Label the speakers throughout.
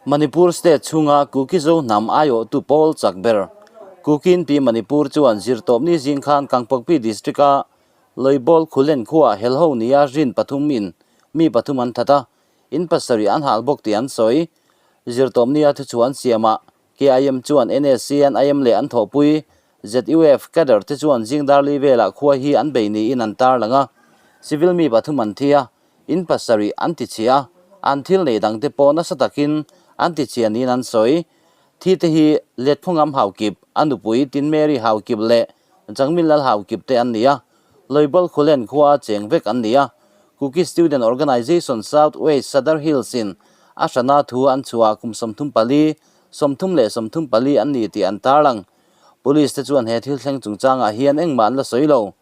Speaker 1: Manipur state chhunga Kuki-Zo hnam aiawhtu pawl chak ber Kuki-Inpi Manipur chuan zirtawpni zing khan Kangpokpi district-a Loibol Khulen khuaah helho nia rin pathum in mi pathum an that a, in pasarih an hal bawk tih an sawi. Zirtawpnia thuchhuah an siamah KIM chuan NSC an IM leh an thawhpui ZUF cadre te chuan zingdarli velah khua hi an bei niin an tarlang a, civil mi pathum an thi a, in pasarih an ti chhia a, an thil nei dangte pawh nasa takin an ti chhia niin an sawi. Thi te hi Letphungam Haukip, a nupui Tinmary Haukip leh Jangmin Lal Haukip te an ni a, Loibal Khulen khua a cheng vek an ni a, Kuki Student Organisation South West Sadar Hills in a hrana thu an chhuah kum 34, 34 an ni tih an tarlang. Police te chuan he thil thleng chungchangah hian engmah an la sawi lo.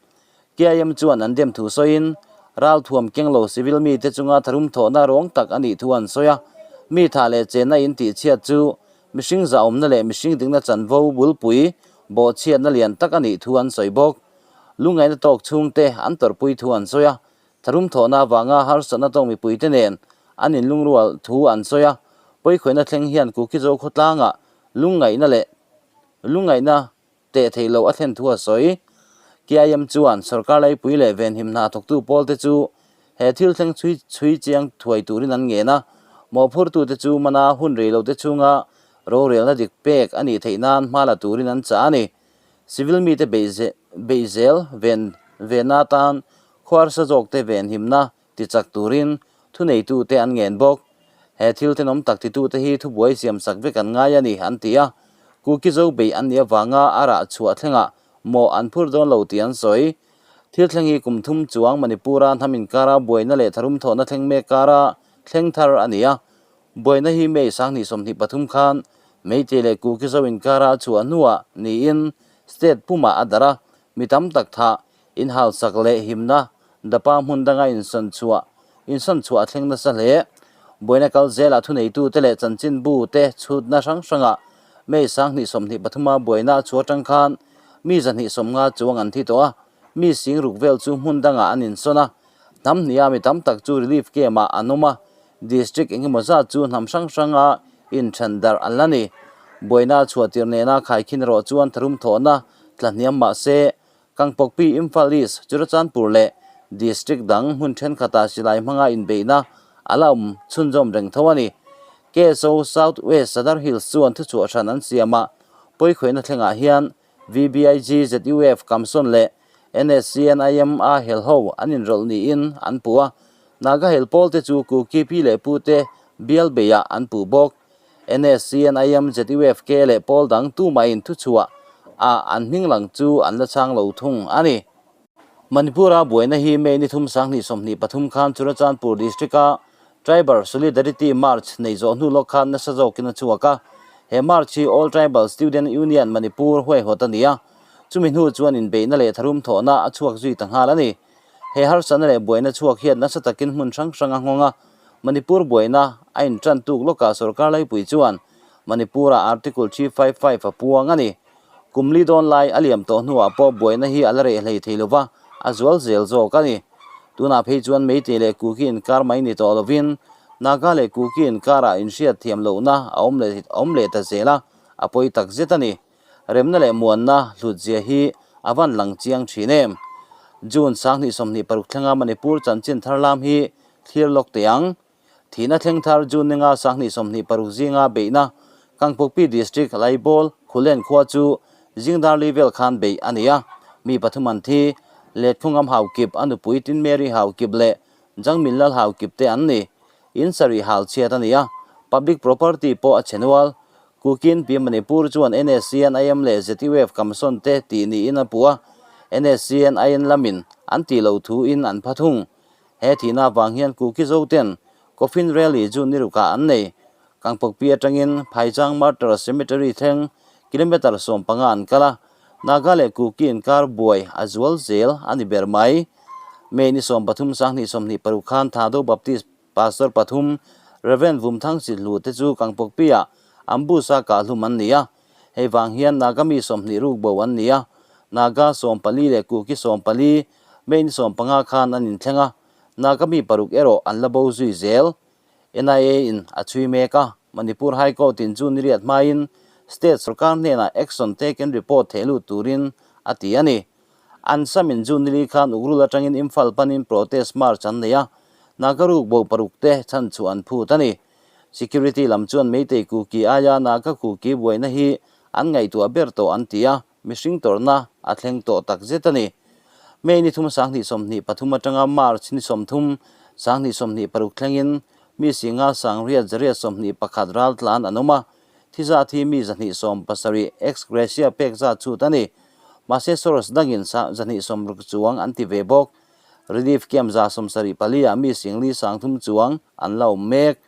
Speaker 1: KIM chuan an dem thu sawiin, ralthuam keng lo civil mite chunga tharum thawhna rawng tak a nih thu an sawi a. Mi tha leh chenna in tihchhiat chu mihring zahawmna leh mihring dikna chanvo bulpui bawhchhiatna lian tak a nih thu an sawi bawk. Lungngaihna tawk chhungte an tawrhpui thu an sawi a. Tharum thawhna avanga harsatna tawk mipuite nen an inlungrual thu an sawi a. Pawikhawihna thleng hian Kukizo khawtlangah lungngaihna leh lungngaihna teh theih loh a thlen thu a sawi. KIM chuan sorkar laipui leh venhim hna thawktu pawlte chu he thil thleng chhui chhui chiang thuai turin an ngen a, mawhphurtute chu mana hun rei lote chhunga rorelna dik pek a nih theih nan hma la turin an chah a ni. Civil mite beih zel ven venna atan khuarsa zawkte venhimna tichak turin thuneitute an ngen bawk. He thil tenawm tak titute hi thubuai siamsak vek an ngai a ni, an ti a. Kuki-Zo beih an nih avanga a rah chhuah thlengah mawh an phur dawn lo tih an sawi. Thil thleng hi kum thum chuang Manipur-a hnam inkara buaina leh tharum thawhna thleng mek kara thleng thar a ni a. Buaina hi May 2023 khan Meitei leh Kuki-Zo inkara a chhuah hnuah niin state pumah a darh a, mi tam tak thah Inhalsak leh himna dapa hmun danga insawn chhuah insawn chhuah a thleng nasa hle. Buaina kal zelah thuneitute leh chanchinbu te chhutna hrang hrangah May 2023 a buaina a chhuah atang khan mi 250 chuang an thi tawh a, mi sing ruk vel chu hmun dangah an insawn a. Hnam hniha mi tam tak chu relief camp ah an awm a, district engemaw zat chu hnam hrang hranga inthen darh an la ni. Buaina a chhuah tir nena khaikhin erawh chuan tharum thawhna tlahniam mah se Kangpokpi, Imphal East, Churachandpur leh District dang hmun thenkhatah silai hmanga inbeihna a la awm chhunzawm reng tho a ni. KSO South West Sadar Hills chuan thuchhuah hran an siam a, pawikhawihna thlengah hian VBIG, ZUF, Kamsawn leh NSCNIM a helho an inrawlh niin an puh a, Naga hel pawlte chu Kuki pi leh pute bial beiah an puh bawk. NSCNIM, ZUFK leh pawl dang tumahin thuchhuah a an hming lang chu an la chhang lo thung a ni. Manipur-a buaina hi May ni thum 2023 khan Churachandpur district-a Tribal Solidarity March nei zawh hnu lawk khan nasa zawkin a chhuak a. He march hi All Tribal Student Union Manipur huaihawt a ni a, chumi hnu chuan inbeihna leh tharum thawhna a chhuak zui ta nghal a ni. He harsatna leh buaina chhuak hian nasa takin hmun hrang hrang a nghawng a, Manipur buaina a intan tuk lawkah sorkar laipui chuan Manipur-ah Article 355 a puang a ni. Kum li dawn lai a liam tawh hnuah pawh buaina hi a la reh hlei thei lova, a zual zel zawk a ni. Tunah phei chuan Meitei leh Kuki inkar mai ni tawh lovin Naga leh Kuki inkarah inhriat thiam lohna a awm leh awm leh ta zel a, a pawi tak zet a ni. Remna leh muanna hlutzia hi a van lang chiang thin em? June 2026 thlenga Manipur chanchin thar lam hi thlir lawk teh ang. Thihna thleng thar June ninga 2026 zinga beihna Kangpokpi District Laibawl Khulen khua chu Zingdarli vel khan beih a ni a. Mi pathum an thi, Letphungam Haukip, a nupui Tinmary Haukip leh Jangmin Lal Haukip te an ni. In sarih hal chhiat a ni a, public property pawh a chhe nual. Kukin Pi Manipur chuan NSCN-IM leh ZUF Kamsawn te tih niin a puh a, NSCN-IN lamin an tih loh thuin an pha thung. He thihna avang hian Kuki Zoten Coffin Rally chu ni rukah an nei. Kangpokpi atangin Phaichang Martyrs Cemetery thleng kilometre 15 an kal a, Naga leh Kuki inkar buai a zual zel a ni ber mai. May ni 13 2026 khan Thado Baptist Pastor pathum Rev. Vumthang Sihlu te chu Kangpokpi-ah ambush a kahhlum an ni a. Hei vang hian Naga mi 20 ruk bo an ni a, Naga 14 leh Kuki 14, May ni 15 khan an inthleng a, Naga mi paruk erawh an la bo zui zel. NIA in a chhui mek a. Manipur High Court in June ni riat hmain State sorkar hnenah action taken report theh lut turin a ti a ni. An samin June nili khan Ukhrul atangin Imphal panin protest march an nei a, Naga ruk bo paruk te chhan chhuah an phut a ni. Security lam chuan Meitei Kuki aia Naga Kuki buaina hi an ngaihtuah ber tawh an ti a, mihring tawrhna a thleng tawh tak zet a ni. May ni thum 2023 atanga March ni 30 2026 thlengin mi singa sangriat zariat 21 ral tlan an awm a, thi zat hi mi 270 ex gratia pek zat chhut a ni. Mahse source dangin 260 chuang an ti ve bawk. Relief camp 74 ah mi singli 30 chuang an la awm mek.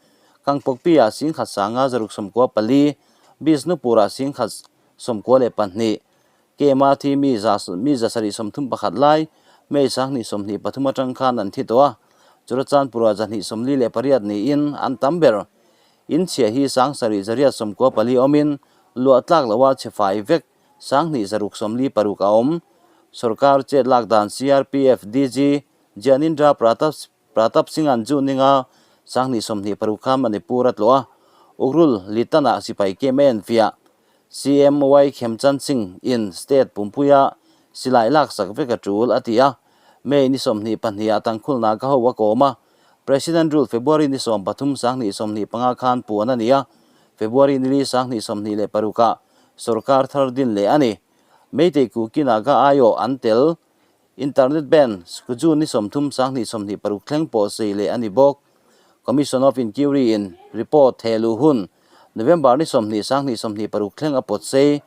Speaker 1: Kangpokpi ah 10 sanga 694, Bishnupur ah 10 92, Kema thi mi 731 lai May 2023 atang khan an thi tawh a, Churachandpur ah 248 niin an tam ber. In chhia hi 7894 awmin luah tlak loha chhe fai vek 2646 a awm. Sorkar chet lak dan CRPF DG Gyanindra Pratap Pratap Singh-a'n June ninga 2026 khan Manipur a tlawh a, Ukhrul Litan-ah sipai kem a enfiah. CMY Khemchand Singh in state pumpuia silai laksak vek a tul a ti a, May ni 22 ah Tangkhul Naga ho a kawm a, President Rule February ni 13 2025 khan puan a ni a, February ni li 2026 ah sorkar thar din leh a ni. Meitei Kuki Naga aiawh an tel Internet ban June ni 30 2026 thleng pawh sei leh a ni bawk. Commission of Inquiry in report theh luh hun November ni 20 2026 thleng a pawt sei.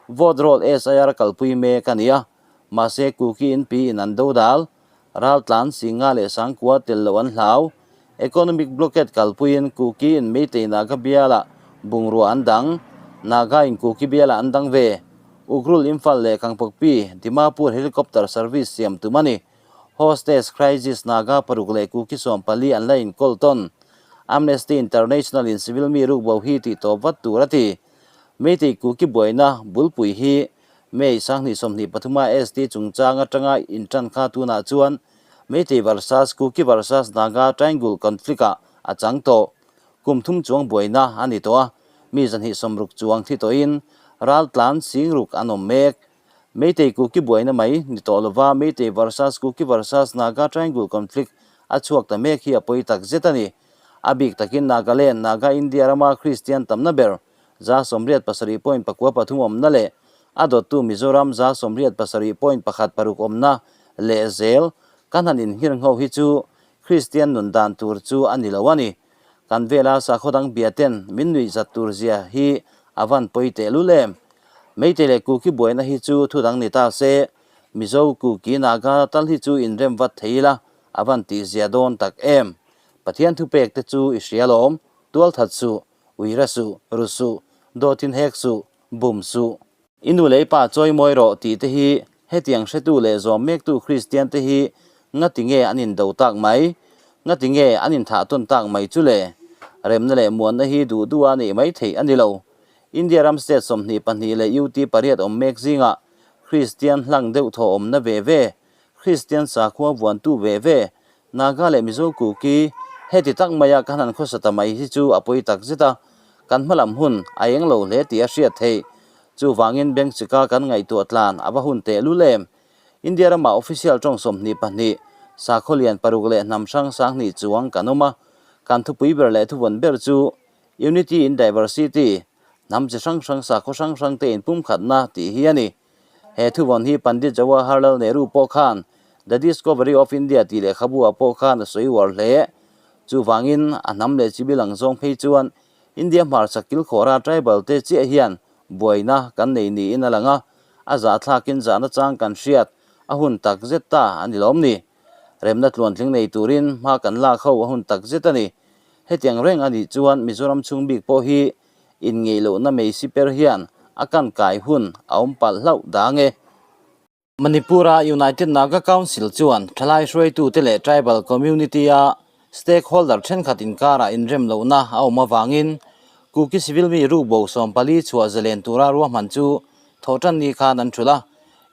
Speaker 1: Vote roll SIR kalpui mek a ni a, mahse Kuki inpi in an do dal, raltlan Singa leh Sangkua tel loh an hlau. Economic blockade kalpuiin Kuki in Meitei Naga bialah bungrua an dang, Naga in Kuki bialah an dang ve. Ukhrul Imphal leh Kangpokpi, Dimapur helicopter service siam tum a ni. Hostage crisis Naga paruk leh Kuki 14 an la inkawl tawn. Amnesty International in civil mi rukbo hi tih tawp vat tur a ti. Meitei Kuki buaina bulpui hi May 2023 a ST chungchang atanga intan kha tunah chuan Meitei versus Kuki versus Naga triangle conflict ah a chang tawh. Kum thum chuang buaina a ni tawh a, mi 260 chuang thi tawhin raltlan singruk an awm mek. Meitei Kuki buaina mai ni tawh lova Meitei versus Kuki versus Naga triangle conflict a chhuak ta mek hi a pawi tak zet a ni. A bik takin Nagaland, Naga India rama Kristian tamna ber 87.93 awmna leh a dawttu Mizoram 87.16 awmna leh zel kan han inhirngho hi chu Kristian nun dan tur chu a ni lo a ni. Kan vela sakhaw dang bia ten min nuih zat tur zia hi a van pawi teh lul em. Meitei leh Kuki buaina hi chu thu dang ni ta se, Mizo Kuki Naga tal hi chu inrem vat thei ila a van tih zia dawn tak em. Pathian thupek te chu i hria lawm, tual that suh, uira suh, ru suh, dawtin hek suh, bum suh. I nu leh i pa chawi mawi rawh tih te hi hetiang hretu leh zawm mektu Kristian te hi ngati nge an indo tak mai? Ngati nge an inthah tawn tak mai chu le? Remna leh muanna hi duh duh a nih mai theih a ni lo. India ram state 22 leh UT pariat awm mek zingah Kristian hlang deuh thaw awmna ve ve, Kristian sakhua vuantu ve ve, Naga leh Mizo Kuki heti tak maia kan han khawsa ta mai hi chu a pawi tak zet a, kan hmalam hun a eng lo hle tih a hriat theih. Chuvangin bank chika kan ngaihtuah tlan a va hun teh lul em? India ramah official tawng 22, sakhaw lian paruk leh hnam hrang 20 chuang kan awm a, kan thupui ber leh thuvawn ber chu Unity in Diversity, hnam chi hrang hrang sakhaw hrang hrang te inpumkhatna tih hi a ni. He thuvawn hi Pandit Jawaharlal Nehru pawh khan The Discovery of India tih lehkhabu ah pawh khan a sawi uar hle. Chuvangin a hnam leh chi bilang zawng phei chuan India hmarchhak kilkhawra tribal te chiah hian buaina kan nei niin a lang a, a zahthlakin zahna chang kan hriat a hun tak zet ta a ni lawm ni. Remna tluantling nei turin hma kan lak ho a hun tak zet a ni. Hetiang reng a nih chuan Mizoram chhung bik pawh hi inngeih lohna mei siper hian a kan kai hun a awm palh hlauh dang e. Manipur-a United Naga Council chuan thalai hruaitute leh tribal community-a stakeholder thenkhat inkarah inrem lohna a awm avangin Kuki civil mi rukbo 14 chhuah zalen tura ruahman chu thawhtan ni khan an thulh a.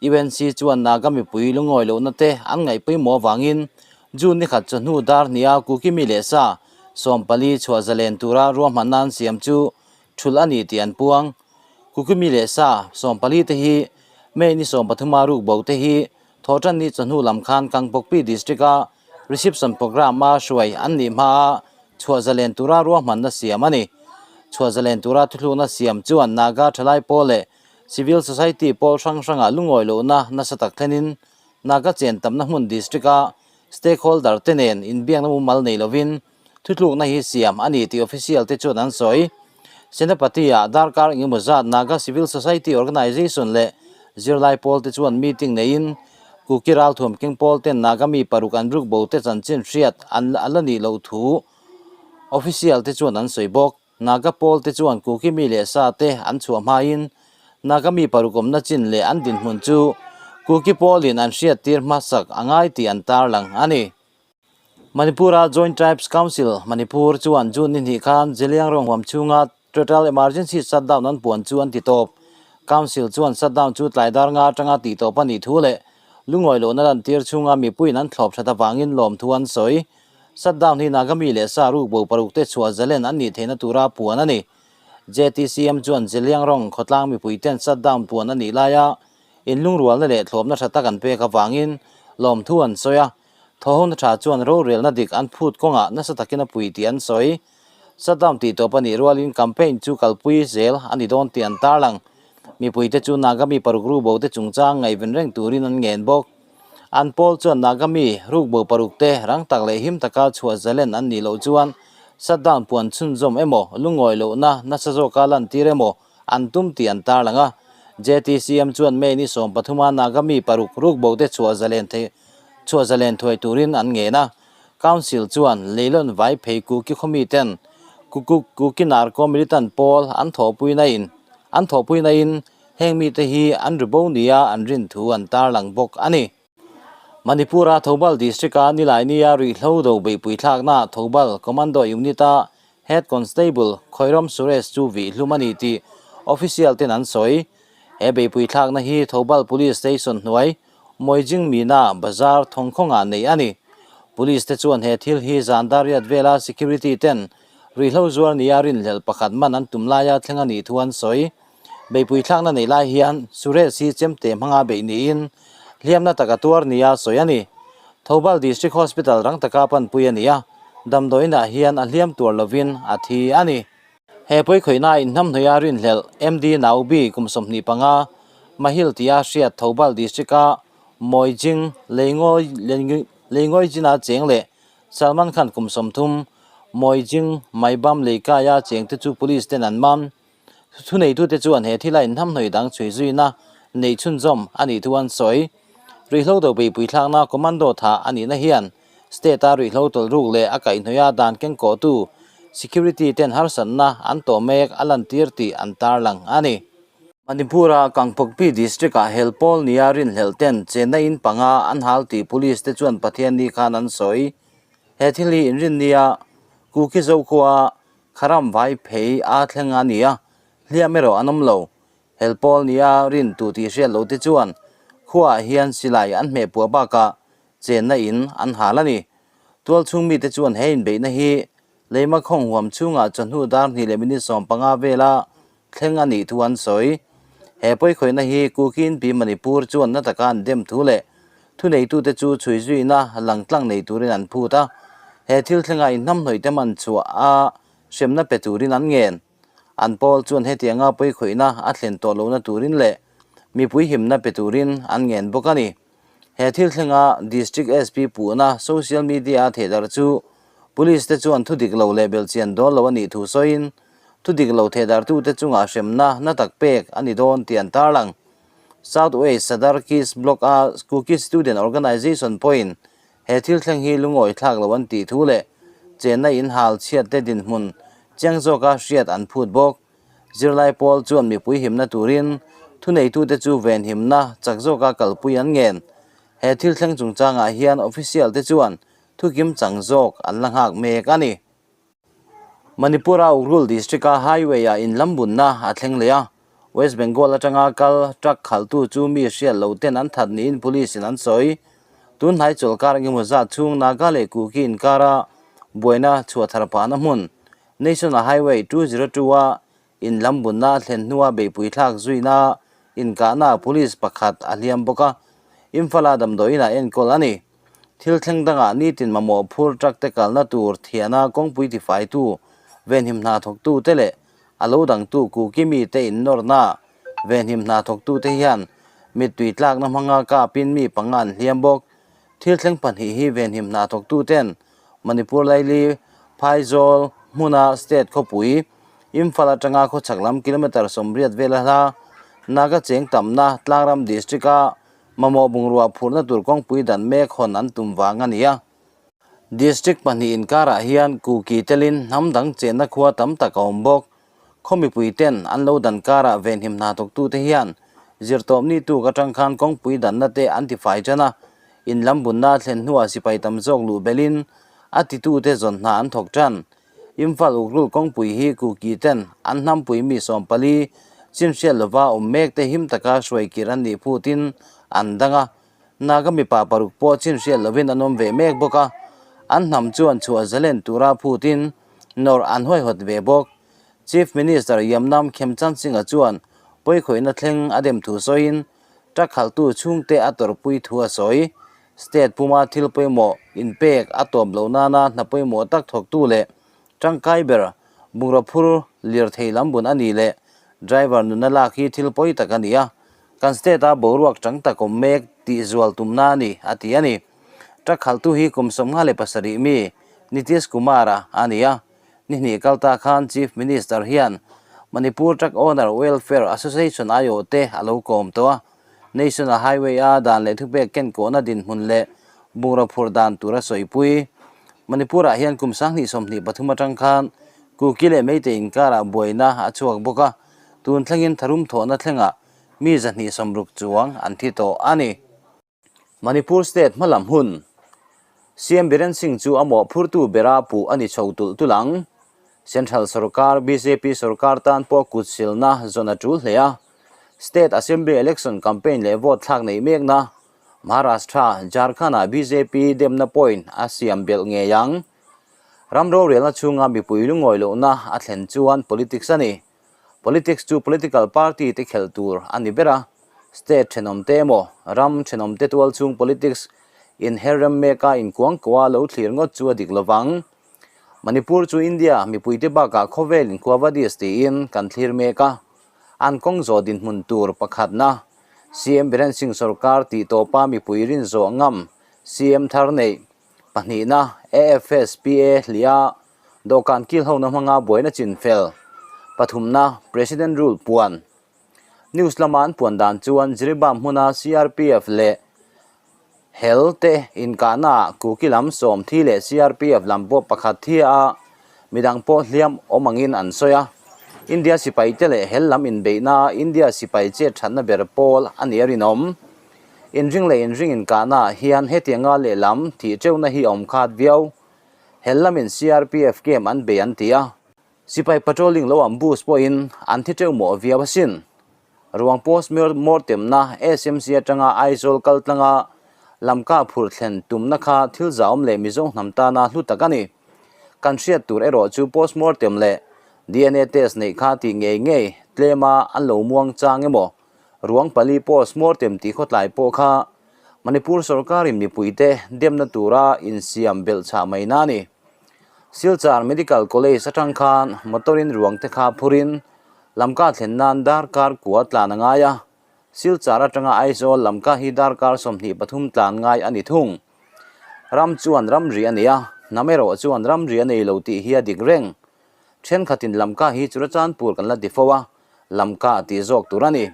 Speaker 1: UNC chuan Naga mipui lungawi lohna te an ngaih pawimawh avangin June ni khat chawhnu dar hniha Kuki mi leh sa 40 chhuah zalen tura ruahmanna an siam chu thulh a ni tih an puang. Kuki mi leh sa 14 te hi May ni 13 a rukbo te hi Thawhtanni chawhnu lam khan Kangpokpi District a reception programme a hruai an nih hmaa chhuah zalen tura ruahmanna siam a ni. Chhuah zalen tura thuthlukna siam chuan Naga thalai pawl leh civil society pawl hrang hrangah lungawi lohna nasa tak thlenin Naga chen tamna hmun district a stakeholder te nen inbiakna mumal nei lovin Thutlukna hi siam a ni tih official te chuan an sawi. Senapati-ah darkar engemaw zat Naga Civil Society Organisation leh zirlai pawl te chuan meeting neiin Kuki ralthuam keng pawl ten Naga mi paruk an ruk bo te chanchin hriat an la nih loh thu official te chuan an sawi bawk. Naga pawl te chuan Kuki mi leh sa te an chhuah hmain Naga mi paruk awmna chin leh an dinhmun chu Kuki pawlin an hriattir hmasak a ngai tih an tarlang a ni. Manipur-a Joint Tribes Council, Manipur chuan June ni hnih khan Zeliangrong huam chhunga Total Emergency Shutdown an puan chu an ti tawp. Council chuan shutdown chu tlai dar nga atanga tih tawp a nih thu leh lungawi lohna lantir chhunga mipuiin an thlawp that avangin lawmthu an sawi. Shutdown hi Nagami leh sa rukbo paruk te chhuah zalen an nih theihna tura puan a ni. JTCM chuan Zeliangrong khawtlang mipuiten shutdown puan a nih laia inlungrualna leh thlawpna tha tak an pek avangin lawmthu an sawi a. Thawhawna tha chuan rorelna dik an phut kawngah nasa takin a pui tih an sawi. Shutdown tih tawp a nih rualin campaign chu kalpui zel a ni dawn tih an tarlang. Mipuite chu Naga mi paruk rukbo te chungchang ngaihven reng turin an ngen bawk. An pawl chuan Naga mi rukbo paruk te rang tak leh him taka chhuah zalen an nih loh chuan shutdown puan chhunzawm emaw lungawi lohna nasa zawka lantir emaw an tum tih an tarlang a. JTCM chuan May ni 13 a Naga mi paruk rukbo te chhuah zalen theih chhuah zalen thuai turin an ngen a, Council chuan Leilawn vai phei Kuki khawmi ten Kuki Narco Militant pawl an thawhpuina in an thawhpuina in heng mite hi an ri bo nia an rin thu an tarlang bawk a ni. Manipur-a Thoubal District-a Nilaini-a ruihhlo do beihpui thlakna Thoubal Commando Unit-a Head Constable Khoirom Suresh chu vih hlum a ni tih official ten an sawi. He beihpui thlakna hi Thoubal Police Station hnuai Moijing Mina bazar thawngkhawngah neih a ni. Police te chuan he thil hi zan dariat vela security ten ruihhlo zuar nia rinhlelh pakhat man an tum laia thleng a nih thu an sawi. Beihpui thlakna neih lai hian Suresh hi chemte hmanga beih niin hliamna taka tuar nia sawi a ni. Thoubal District Hospital rang taka panpui a ni a, damdawiinah hian a hliam tuar lovin a thi a ni. He pawikhawihna inhnamhnawih a rinhlelh MD Naubi kum 25, Mahil tia hriat Thoubal District-a Moijing Leingawijina cheng leh Salman Khan kum 30, Moijing Maibam Leikaia chengte chu police ten an man. Thuneitute chuan he thila inhnamhnawih dang chhui zuina neih chhunzawm a nih thu an sawi. Ruihhlo do beihpui thlakna commando tha a nihna hian state-a ruihhlo tawlh ruk leh a kaihhnawih a dan kengkawhtu security ten harsatna an tawh mek a lantir tih an tarlang a ni. Manipur-a Kangpokpi district-ah hel pawl nia rinhlelh ten chenna in panga an hal tih police te chuan Pathianni khan an sawi. He thil hi inrinnia Kuki Zokhua Kharam vai phei a thleng a ni a, hliam erawh an awm lo. Hel pawl nia rin tu tih hriat lo te chuan khuaah hian silai an hmeh puah bakah chenna in an hal a ni. Tual chhung mite chuan he inbeihna hi Leima khawng huam chhungah chawhnu dar hnih leh minute 15 vela thleng a nih thu an sawi. He pawikhawihna hi Kuki Inpi Manipur chuan na taka an dem thu leh thuneitute chu chhui zuina langtlang nei turin an phut a. He thil thlengah inhnamhnawih te man chhuah a hremna pe turin an ngen. An pawl chuan hetianga pawikhawihna a thlen tawh lohna turin leh mipui himna pe turin an ngen bawk a ni. He thil thlenga District SP puhna social media a thehdarh chu Police te chuan thu dik lo leh belhchian dawn lo a nih thu sawiin thu dik lo thehdarhtute chungah hremna na tak pek a ni dawn tih an tarlang. South West Sadar Kis Block a Kuki Student Organisation pawhin he thil thleng hi lungawi thlak lo an tih thu leh chenna in hal chhiat te dinhmun chiang zawka hriat an phut bawk. Zirlai pawl chuan mipui himna turin thuneitute chu venhimna chak zawka kalpui an ngen. He thil thleng chungchangah hian official te chuan thukim chang zawk an la nghak mek a ni. Manipur-a Ukhrul district-a highway-ah inlambunna a thleng leh a, West Bengal atanga kal truck khalhtu chu mi hriat lo ten an that niin police-in an sawi. Tun hnai chawlhkar engemaw zat chhung Naga leh Kuki inkara Buaina chhuah thar phahna hmun National Highway 202 a inlam bunna a thlen hnua beihpui thlak zuina inkahnaah police pakhat a hliam bawk a, Imphal-a damdawiinah enkawl a ni. Thil thleng dangah nitin mamawh phur truck te kalna tur thiahna kawngpui tifaitu, venhim hna thawktute leh a lo dangtu Kuki mite innawrna venhim hna thawktute hian mittui tlakna hmanga kapin mi panga an hliam bawk. Thil thleng pahnih hi venhim hna thawktuten Manipur laili Phaizawl hmuna state khawpui Imphal atanga khawchhak lam kilometre 80 vela hla Naga cheng tamna Tlangram district-a mamawh bungrua phurna tur kawngpui dan mek hawn an tum vang a ni a. District pahnih inkarah hian Kuki telin hnam dang chenna khua tam tak a awm bawk. Khaw mipui ten an lo dan karah venhim hna thawktute hian zirtawpni tuk atang khan kawngpui danna te an tifai tan a, in lam bunna thlen hnuah sipai tam zawk luh belhin a titute zawn hna an thawk tan. Imphal Ukhrul kawngpui hi Kuki ten an hnampui mi 14 chin hriat lova awm mek te him taka hruai kir an nih phutin an dang a, Naga mipa paruk pawh chin hriat lovin an awm ve mek bawk a, an hnam chuan chhuah zalen tura phutin nawrh an huaihawt ve bawk. Chief Minister Yamnam Khemchand Singh-a chuan pawikhawihna thleng a dem thu sawiin truck khalhtu chhungte a tawrhpui thu a sawi. State puma thil pawimawh inpek a tawp loh nana hna pawimawh tak thawktu leh tangkai ber bungraw phur lirthei lam bun a nih leh driver nunna lak hi thil pawi tak a ni a. Kan state-a boruak chang tak awm mek tih zual tumna a ni, a ti a ni. Truck khalhtu hi kum 57 mi Nitish Kumar-a a ni a. Ni hnih kal ta khan Chief Minister hian Manipur Truck Owner Welfare Association aiawhte a lo kawm tawh a. National Highway-a dan leh thupek kenkawhna dinhmun leh bungraw phurh dan tur a sawipui. Manipur-ah hian kum 2023 atang khan Kuki leh Meitei inkarah buaina a chhuak bawk a. Tun thlengin tharum thawhna thlengah mi 260 chuang an thi tawh a ni. Manipur state hmalam hun CM Biren Singh chu a mawhphurtu bera puh a ni chho tulh tulh ang. Central sorkar bjp sorkar tan pawh kut silna zawn a tul hle a. State Assembly election campaign leh vote thlak neih mekna Maharashtra, Jharkhand-ah bjp demna point a siam belh ngei ang. Ram rorelna chhunga mipui lungawi lohna a thlen chuan politics a ni. Politics chu political party te khelh tur a ni ber a, state thenawm te emaw ram thenawm te tual chhung politics inher rem meka inkuangkuah lo thlir ngawt chu a dik lovang. Manipur chu India mipuite bakah khawvel inkuavadis tiin kan thlir mek a, an kawng zawh dinhmun tur pakhatna CM Biren Singh sorkar tih tawpa mipui rin zawh ngam CM thar neih Pahnihna, AFSPA hlia dawhkan kil hona hmanga buaina chin fel. Pathumna, President Rule puan. News lama an puan dan chuan Jiribam hmuna CRPF leh hel te inkahnaah Kuki lam sawm thi leh CRPF lam pawh pakhat thi a midang pawh hliam awm angin an sawi a. India sipaite leh hel lam inbeihna India sipai chet thatna ber pawl a nih a rinawm. Inring leh inring inkahnaah hian hetianga lehlam thih teuhna hi a awm khat viau. Hel lamin CRPF camp an bei an ti a, sipai patrolling lo ambush pawhin an thi teuh mawh viau asin. Ruang post mortemna SMC atanga Aizawl kal tlanga Lamka phur thlen tumna kha thil zahawm leh Mizo hnam tana hlu tak a ni. Kan hriat tur erawh chu post mortem leh DNA test neih kha tih ngei ngei tlema an lo muang chang emaw Ruang pali post mortem tih khawtlai pawh kha Manipur sorkarin mipuite demna tura insiam belh chhah mai na a ni. Silchar Medical College atang khan motor-in ruangte kha phurin Lamka thlen nan darkar kua tlan a ngai a, Silchar atanga Aizawl Lamka hi darkar 23 tlan ngai a ni thung. Ram chuan ramri a nei a, hnam erawh chuan ramri a nei lo tih hi a dik reng. Thenkhatin Lamka hi Churachandpur kan la ti fo a, Lamka tih zawk tur a ni.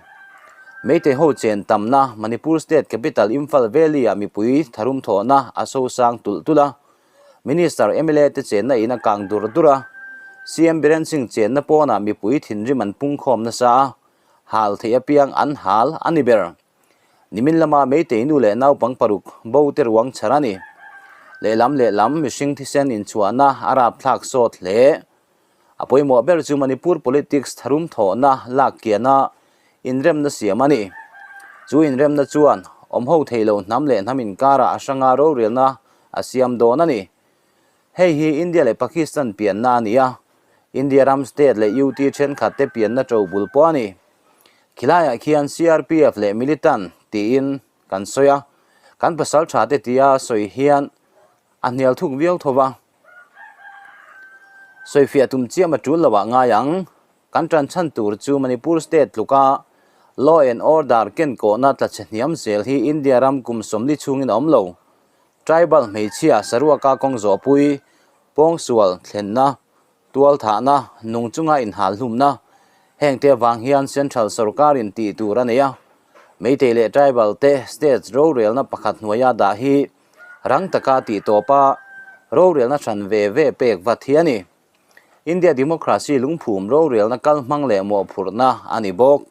Speaker 1: Meitei ho chen tamna Manipur State Capital Imphal Valley-ah mipui tharum thawhna a sosang tulh tulh a. Minister, mla te chenna in a kang dur dur a. CM Biren Singh chenna pawnah mipui thinrim an pungkhawm nasa a, hal theih apiang an hal a ni ber. Nimin lama Meitei nu leh naupang paruk bo te ruang chhar a ni. Lehlam lehlam mihring thisen inchhuahna a rapthlak sawt hle. A pawimawh ber chu Manipur politics tharum thawhna lak kiana inremna siam a ni. Chu inremna chuan awmho thei lo hnam leh hnam inkarah a hranga rorelna a siam dawn a ni. Hei hi India leh Pakistan pianna a ni a, India ram state leh UT thenkhat te pianna to bul pawh a ni. Khilaiah khian CRPF leh militant tiin kan sawi a, kan pasal tha te tia sawi hian a hnial thuk viau tho va. Sawifiah tum chiam a tul lo ah ngai ang. Kan tan chhan tur chu Manipur state tluka law and order ken kawhna tla chhe hniam zel hi India ram kum 40 chhungin a awm lo. Tribal hmeichhia saruaka kawng zawhpui, pawngsual thlenna, tualthahna, nung chunga inhal hlumna, hengte avang hian Central sorkarin tih tur a nei a. Meitei leh Tribal te state rorelna pakhat hnuaia dah hi rang taka tih tawpa rorelna hran ve ve pek vat hi a ni. India democracy lungphum rorelna kal hmang leh mawhphurhna a ni bawk.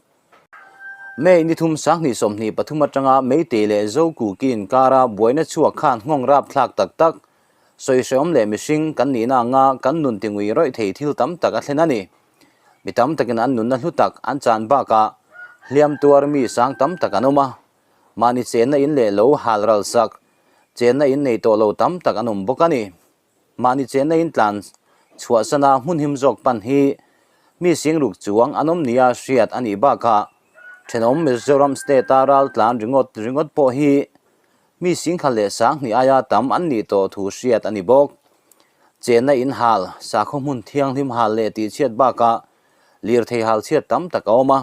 Speaker 1: May ni thum 2023 atanga Meitei leh Zokuki inkara buaina chhuak khan nghawng rap thlak tak tak, sawihrehawm leh mihring kan nihna anga kan nun tingui rawih thei thil tam tak a thlen a ni. Mi tam takin an nunna hlu tak an chan bakah hliam tuar mi sang tam tak an awm a, mahni chenna in leh lo hal ral sak, chenna in nei tawh lo tam tak an awm bawk a ni. Mahni chenna in tlan chhuahsana hmun him zawk pan hi mi singruk chuang an awm nia hriat a nih bakah thenawm Mizoram state-a ral tlan ringawt ringawt pawh hi mi singkhat leh 2000 aia tam an nih tawh thu hriat a ni bawk. Chenna in hal, sakhaw hmun thianghlim hal leh tihchhiat bakah lirthei hal chhiat tam tak a awm a.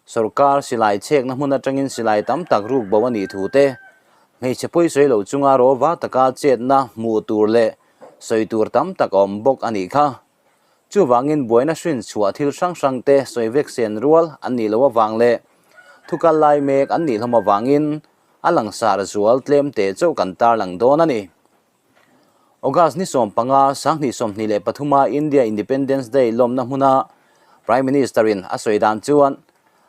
Speaker 1: Sorkar silai chhekna hmun atangin silai tam tak ruk bo a nih thu te, hmeichhe pawi sawi lo chunga rawva taka chetna hmuh tur leh sawi tur tam tak a awm bawk a nih kha. Chuvangin buaina hrin chhuah thil hrang hrang te sawi vek sen rual an nih loh avang leh thu kal lai mek an nih hlawm avangin a langsar zual tlem teh chauh kan tarlang dawn a ni. August ni 15, 2023 a India Independence Day lawmna hmuna Prime Minister in a sawi dan chuan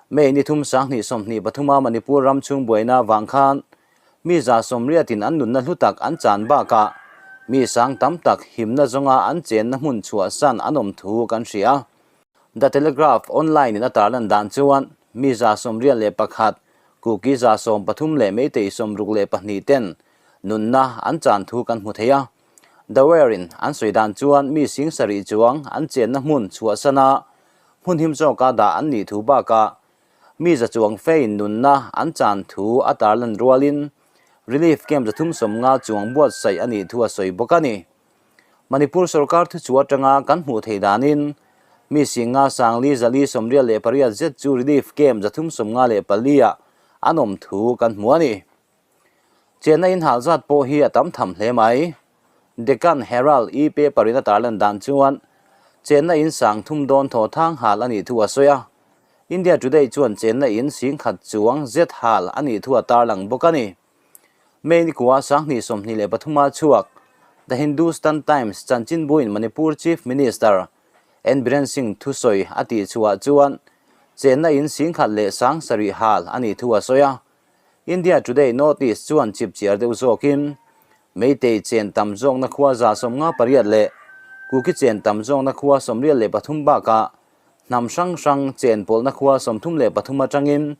Speaker 1: May ni thum 2023 a Manipur ram chhung buaina vang khan mi 180 in an nunna hlu tak an chan bakah mi sang tam tak himna zawnga an chenna hmun chhuahsan an awm thu kan hria. The Telegraph online in a tarlan dan chuan mi 181, Kuki 130 leh Meitei 62 ten nunna an chan thu kan hmu thei a. The Wire in an sawi dan chuan mi 7000 chuang an chenna hmun chhuahsana hmun him zawka dah an nih thu bakah mi za chuang fein nunna an chan thu a tarlan rualin relief camp 350 chuang buatsaih a nih thu a sawi bawk a ni. Manipur sorkar thu chu atanga kan hmuh theih danin mi 5,548 zet chu relief camp 354 ah an awm thu kan hmu a ni. Chenna in hal zat pawh hi a tam tham hle mai. Deccan Herald e-paper in a tarlan dan chuan chenna in 3000 dawn thaw thang hal a nih thu a sawi a. India Today chuan chenna in 10,000 chuang zet hal a nih thu a tarlang bawk a ni. May ni kua 2023 a chhuak The Hindustan Times chanchinbu in Manipur Chief Minister N Biren Singh thusawi a tih chhuah chuan chenna in 10,000 leh 7,000 hal a nih thu a sawi a. India Today North East chuan chip chiar deuh zawkin Meitei chen tam zawkna khua 58 leh Kuki chen tam zawkna khua 23 bakah hnam hrang hrang chen pawlhna khua 33 atangin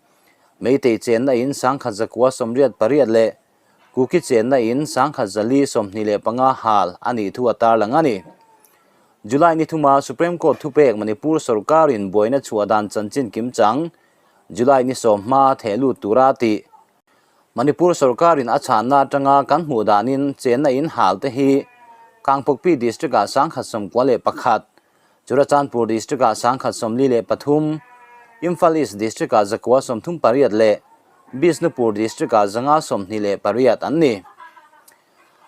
Speaker 1: Meitei chenna in 1,988 leh Kuki chenna in 1,425 hal a nih thu a tarlang a ni. July ni thuma Supreme Court thupek Manipur sorkarin buaina chhuah dan chanchin kim chang July ni 10 hma theh lut tura tih. Manipur sorkarin a chhanna atanga kan hmuh danin chenna in hal te hi Kangpokpi district ah 191, Churachandpur district ah 143, Imphal East district ah 138 leh Bishnupur district ah 128 an ni.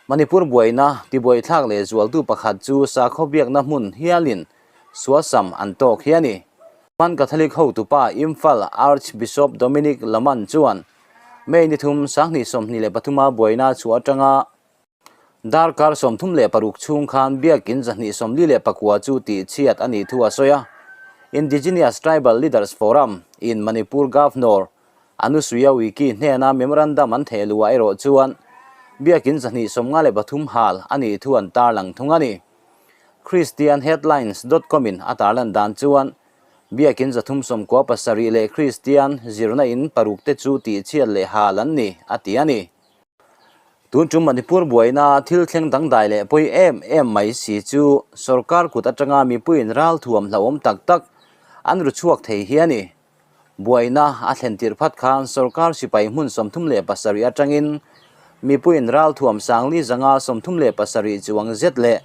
Speaker 1: Manipur buaina tibuaithlak leh zualtu pakhat chu sakhaw biakna hmun hialin suasam an tawk hi a ni. Roman Catholic hotupa Imphal Archbishop Dominic Laman chuan May ni thum 2023 a buaina chu atanga darkar 36 chhung khan biakin 249 chu tih chhiat a nih thu a sawi a. Indigenous Tribal Leaders Forum in Manipur Governor Anusuiya Uikey hnena memorandum an theh luah erawh chuan biakin 253 hal a nih thu an tarlang thung a ni. Christianheadlines.com in a tarlan dan chuan biakin 397 leh Christian zirna in paruk te chu tih chhiat leh hal an ni a ti a ni. Tun tum Manipur buaina thil thleng dangdai leh pawi em em mai si chu sorkar kut atanga mipuiin ralthuam hlauhawm tak tak an ru chhuak thei hi a ni. Buaina a thlen tirh phat khan sorkar sipai hmun 37 atangin mipuiin ralthuam sangli zanga 37 chuang zet leh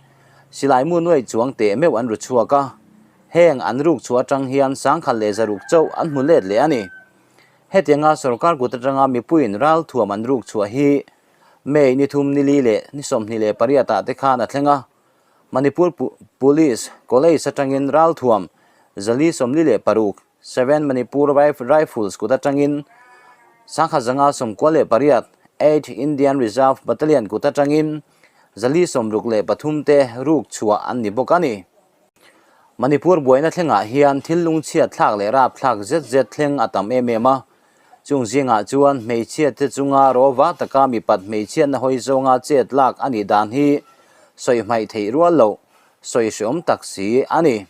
Speaker 1: silaimu nuai chuang teh meuh an ru chhuak a. Heng an ruk chhuah atang hian 1600 chauh an hmu let leh a ni. Hetianga sorkar kut atanga mipuiin ralthuam an ruk chhuah hi May ni thum ni li leh ni 28 ah te khan a thleng a. Manipur Police College atangin ralthuam 446, Seven Manipur Rifles kut atangin 1198, Eight Indian Reserve Battalion kut atangin 463 te ruk chhuah an ni bawk a ni. Manipur buaina thlengah hian thil lungchhiat thlak leh rap thlak zet zet thleng a tam em em a. Chung zingah chuan hmeichhiate chunga rawva taka mipat hmeichhiatna hawi zawnga chet lak a nih dan hi sawi hmaih theih rual loh, sawi hreawm tak si a ni.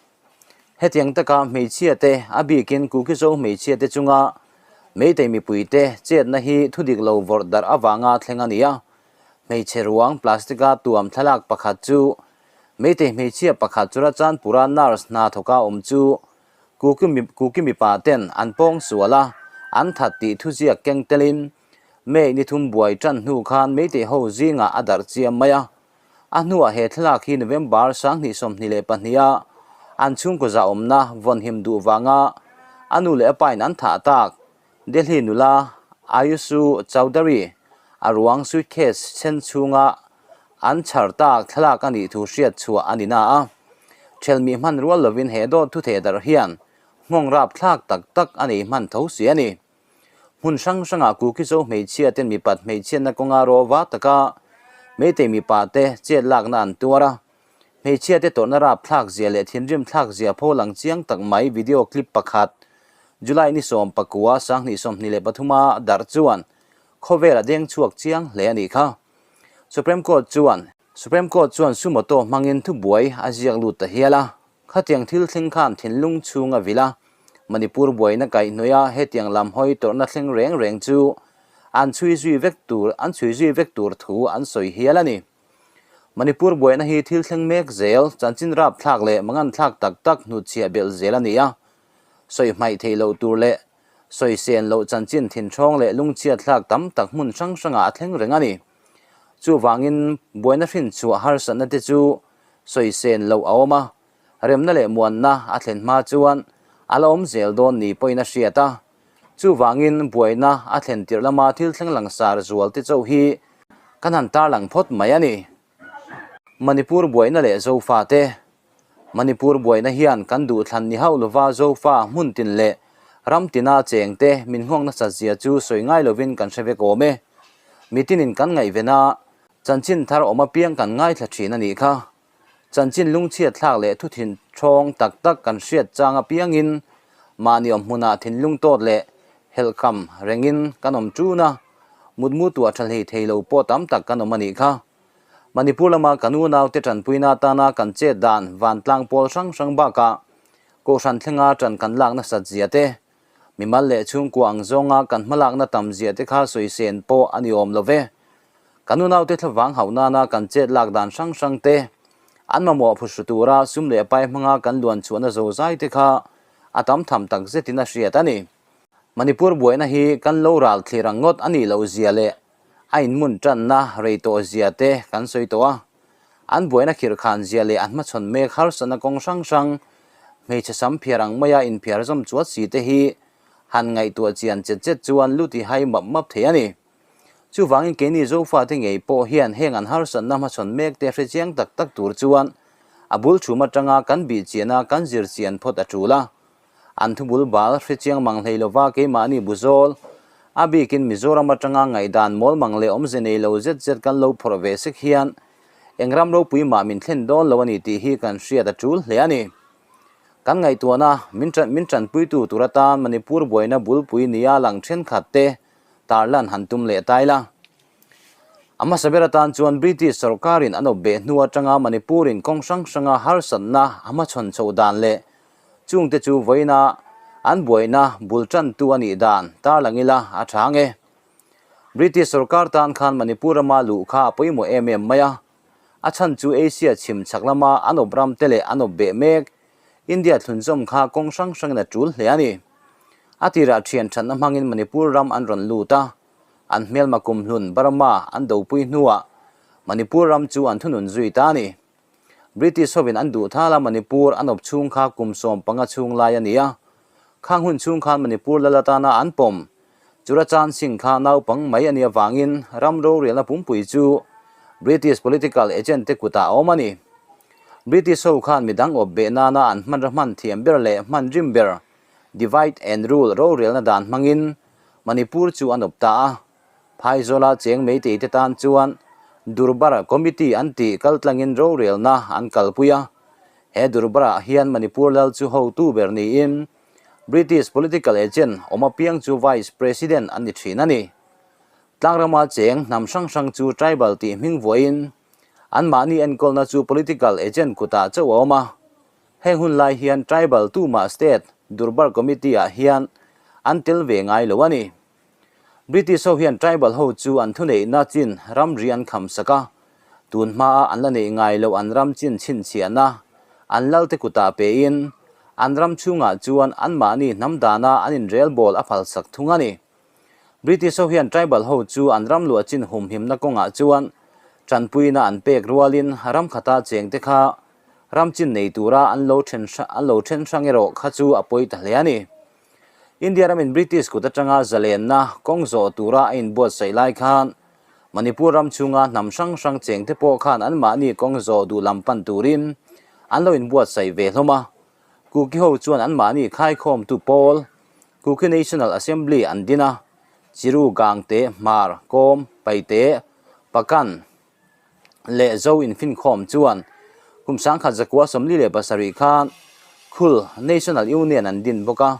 Speaker 1: Hetiang taka hmeichhiate, a bikin Kukizo hmeichhiate chunga Meitei mipuite chetna hi thudik lo vawrh darh avanga thleng a ni a. Hmeichhe ruang plastic-a tuam thlalak pakhat chu Meitei hmeichhia pakhat Churachandpura nurse hna thawka awm chu Kuki mipa ten an pawng sual a, an that tih thuziak keng telin May ni thum buai tan hnu khan Meitei ho zingah a darh chiam mai a. A hnuah he thlalak hi November 2022 a an chhungkaw zahawmna vawnhim duh vanga a nu leh a pain an thah tak Delhi nula Ayusu Chaudhary a ruang suitcase chhen chhunga an chhar tak thlalak a nih thu hriat chhuah a ni na a. Thelmi hman rual lovin he dawt thu theh darh hian nghawng rap thlak tak tak a nei hman tho si a ni. Hmun hrang hrangah Kukizo hmeichhia ten mipat hmeichhiatna kawnga rawva taka Meitei mipa te chet lakna an tuar a. Hmeichhia te tawrhna rap thlak zia leh thinrim thlak zia pho lang chiang tak mai video clip pakhat July ni 19 2023 a darh chuan khawvel a deng chhuak chiang hle a nih kha. Supreme Court chuan Supreme Court chuan sumoto hmangin thubuai a ziak lut ta hial a, khatiang thil thleng khan thinlung chhung a vil a, Manipur buaina kaihhnawih a hetiang lam hawi tawrhna thleng reng reng chu an chhui zui vek tur an chhui zui vek tur thu an sawi hial a ni. Manipur buaina hi thil thleng mek zel, chanchin rap thlak leh mangan thlak tak tak hnutchhiah belh zel a ni a, sawi hmaih theih loh tur leh sawi sen loh chanchin thinthawng leh lungchhiat thlak tam tak hmun hrang hrangah a thleng reng a ni. Chuvangin buaina hrin chhuah harsatna te chu sawi sen loh a awm a, remna leh muanna a thlen hma chuan a la awm zel dawn ni pawhin a hriat a. Chuvangin buaina a thlen tirh lama thil thleng langsar zual te chauh hi kan han tarlang phawt mai a ni. Manipur buaina leh Zofa te Manipur buaina hian kan duhthlan ni hauh lova Zofa hmun tin leh ram tina cheng te min nghawng nasat zia chu sawi ngai lovin kan hre vek awm e. Mitinin kan ngaihven a, chanchin thar awm apiang kan ngaithla thin a nih kha. Chanchin lungchhiat thlak leh thuthin thawng tak tak kan hriat chang apiangin mahni awm hmunah thinlung tawt leh helhkam rengin kan awm tun a, mutmu tuah tha hlei thei lo pawh tam tak kan awm a nih kha. Manipur lama kan unaute tanpuina atana kan chet dan vantlang pawl hrang hrang bakah Kohhran thlenga tan kan lak nasat zia te, mimal leh chhungkua ang zawnga kan hmalakna tam zia te kha sawi sen pawh a ni awm lo ve. Kan unaute thlavang hauh nana kan chet lak dan hrang hrang te, an mamawh phuhru tura sum leh pai hmanga kan luan chhuahna zozai te kha a tam tham tak zetin a hriat a ni. Manipur buaina hi kan lo ral thlir ang ngawt a nih loh zia leh a inhmun tanna rei tawh zia te kan sawi tawh a. An buaina khirhkhan zia leh an hmachhawn mek harsatna kawng hrang hrang, hmeichhe sam phiar ang maia inphiar zawm chuat si te hi han ngaihtuah chian chet chet chuan lu ti hai map map thei a ni. Chuvangin keini Zofate ngei pawh hian heng an harsatna hmachhawn mek te hre chiang tak tak tur chuan a bul chhum atanga kan bih chiana kan zir chian phawt a tul a. An thubul bal hre chiang mang hlei lova keimahni buzawl, a bikin Mizoram atanga ngaihdan mawl mang leh awmze nei lo zet zet kan lo phawrh ve sek hian eng ram ropui mah min thlen dawn lo a ni tih hi kan hriat a tul hle a ni. Kan ngaihtuahna min min tanpuitu tur atan Manipur buaina bulpui nia lang thenkhat te tarlan han tum leh ta ila. A hmasa ber atan chuan British sorkarin an awp beh hnu atanga Manipurin kawng hrang hranga harsatna a hmachhawn chhoh dan leh Chungte chu vawiina an buaina bul tantu a nih dan tarlang ila a tha nge. British sorkar tan khan Manipur rama luh kha a pawimawh em em mai a, a chhan chu Asia chhim chhak lama an awp ram te leh an awp beh mek India thlunzawm kha kawng hrang hrangin a tul hle a ni. A tirah thian thatna hmangin Manipur ram an rawn lut a, an hmelma kumhlun Burma an dopui hnuah Manipur ram chu an thunun zui ta a ni. British hovin an duh thal a, Manipur an awp chhung kha kum 15 chhung lai a ni a. Khang hun chhung khan Manipur lal atana an pawm Churachan Singh kha naupang mai a nih avangin ram rorelna pumpui chu British political agent te kutah a awm a ni. British ho khan midang awp beh nana an hmanra hman thiam ber leh hman rim ber divide and rule rorelna dan hmangin Manipur chu an awp ta a. Phaizawla cheng meitei te tan chuan Durbar Committee an tih kaltlangin rorelna an kalpui a. He Durbar-ah hian Manipur lal chu hotu ber niin British political agent awm apiang chu Vice President an ni thin a ni. Tlangrama cheng hnam hrang hrang chu tribal tih hming vuahin anmahni enkawlna chu political agent kutah chauh a awm a. Heng hun lai hian tribal tumah state Durbar Committee-ah hian an tel ve ngai lo a ni. British ho hian tribal ho chu an thuneihna chin ramri an kham sak a, tun hmaa an la neih ngai loh an ram chin chhinchhiahna an lalte kutah pein an ram chhungah chuan anmahni hnam dana an inrelbawl a phalsak thung a ni. British ho hian tribal ho chu an ram luah chin humhimna kawngah chuan tanpuina an pek rualin ram khata chengte kha ram chin nei tura an lo then hrang erawh kha chu a pawi ta hle a ni. India ramin British kut atanga zalenna kawng zawh tura a inbuatsaih lai khan Manipur ram chhunga hnam hrang hrang chengte pawh khan anmahni kawng zawh duh lam pan turin an lo inbuatsaih ve hlawm a. Kuki ho chuan anmahni khaikhawmtu pawl Kuki National Assembly an din a, Chiru, Gangte, Hmar, Kawm, Paite, Pakan, leh Zo infinkhawm chuan kum 1947 khan Khul National Union an din bawk a.